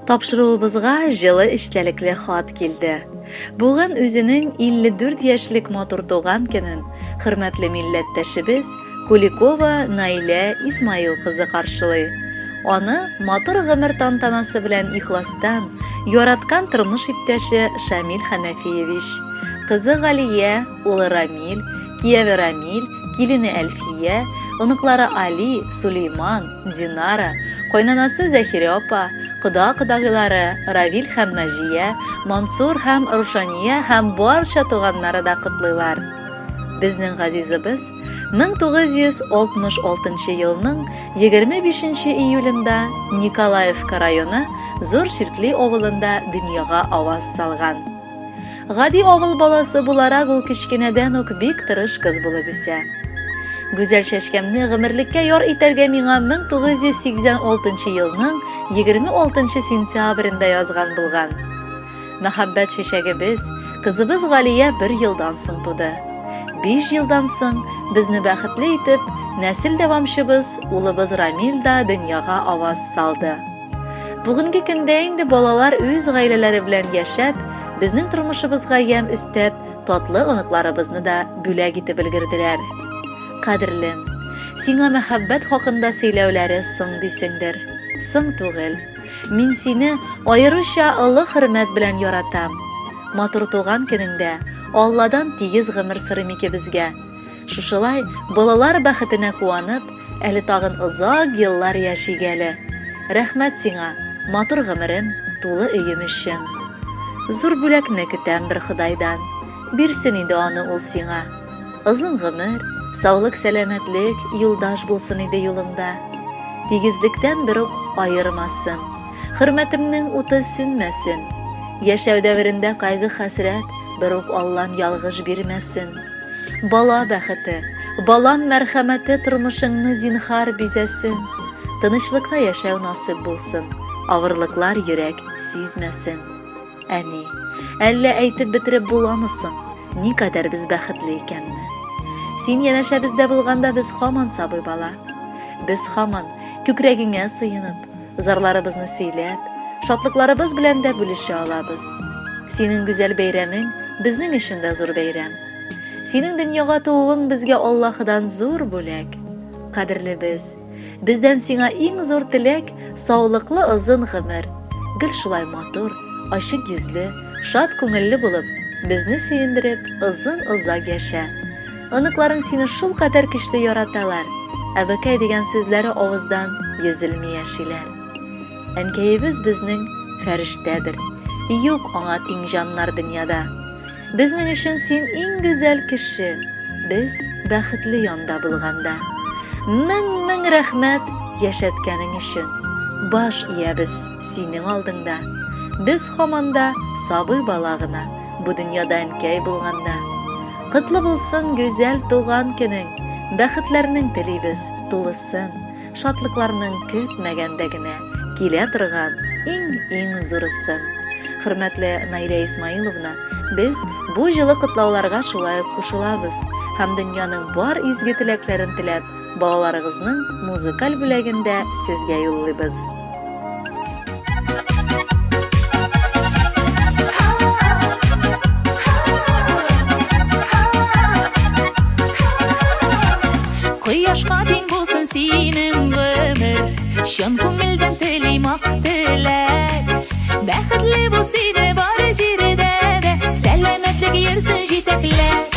Тапшыруыбызга җылы эчтәлекле хат килде. Бүген үзенең 54 яшьлек матур туган көнен хөрмәтле милләттәшебез Куликова Наилә Исмаил кызы каршылый. Аны матур гомер тантанасы белән ихластан яраткан тормыш иптәше Шамил Хәнәфиевич, кызы Галия, улы Рамил, кияве Рамил, килене Әлфия, оныклары Али, Сулейман, Динара, кайнанасы Зәхирә апа, кода-кодагыйлары Равил һәм Наҗия, Мансур һәм Рушания һәм барча туганнары да котлыйлар. Безнең газизыбыз 1966 елның 25 июлендә Николаевка районы Зур Чиркли авылында дөньяга аваз салган. Гади авыл баласы буларак ул кечкенәдән үк бик тырыш кыз булып үсә. Гүзәл чәчкәмне гомерлеккә яр итәргә миңа 1986 елның 26 сентябрендә язган булган. Мәхәббәт чәчәгебез, кызыбыз Галия бер елдан соң туды. Биш елдан соң безне бәхетле итеп, нәсел дәвамчыбыз, улыбыз Рамил да дөньяга аваз салды. Бүгенге көндә инде балалар үз гаиләләре белән яшәп, безнең тормышыбызга ямь өстәп, татлы оныкларыбызны да бүләк итеп өлгерделәр. Кадерлем, сиңа мәхәббәт хакында сөйләүләре соң дисеңдер. Соң түгел. Мин сине аеруча олы хөрмәт белән яратам. Матур туган көнеңдә Алладан тигез гомер сорыйм икебезгә. Шушылай балалар бәхетенә куанып, әле тагын озак еллар яшик әле. Рәхмәт сиңа, матур гомерем, тулы өем өчен. Зур бүләкне көтәм бер Ходайдан. Бирсен инде аны ул сиңа. Озын гомер, саулык-сәламәтлек юлдаш булсын иде юлыңда. Тигезлектән берүк аермасын. Хөрмәтемнең уты сүнмәсен. Яшәү дәверендә кайгы-хәсрәт берүк Аллам ялгыш бирмәсен. Бала бәхете, балам мәрхәмәте тормышыңны зинһар бизәсен. Тынычлыкта яшәү насыйп булсын, авырлыклар йөрәк сизмәсен. Әни, әллә әйтеп бетереп буламы соң, никадәр без бәхетле икәнне? Син янәшәбездә булганда без һаман сабый бала. Без һаман күкрәгеңә сыенып, зарларыбызны сөйләп, шатлыкларыбыз белән дә бүлешә алабыз. Синең гүзәл бәйрәмең безнең өчен дә зур бәйрәм. Синең дөньяга тууың безгә Аллаһыдан зур бүләк. Кадерлебез, Бездән сиңа иң зур теләк, саулыклы озын гомер. Гел шулай матур, ачык йөзле, шат күңелле булып, безне сөендереп, озын-озак яшә. Оныкларың сине шулкадәр көчле яраталар, әбекәй дигән сүзләре авыздан йөзелми яшиләр. Әнкәебез безнең фәрештәдер. Юк аңа тиң җаннар дөньяда. Безнең өчен син иң гүзәл кеше, без бәхетле янда булганда. Мең-мең рәхмәт яшәткәнең өчен. Баш иябез синең алдыңда. Без һаман да сабый бала гына, бу дөньяда әнкәй булганда. Котлы булсын гүзәл туган көнең, бәхетләрнең телибез тулысын. Шатлыкларның көтмәгәндә генә килә торган иң-иң зурысын. Хөрмәтле Наилә Исмаиловна, без бу җылы котлауларга шулай ук кушылабыз һәм дөньяның бар изге теләкләрен теләп, балаларыгызның музыкаль бүләген дә сезгә юллыйбыз. Кояшка тиң булсын синең гомер, Чын күңелдән телим ак теләк. Бәхетле бул сине бар җирдә дә, Сәламәтлек йөрсен җитәкләп.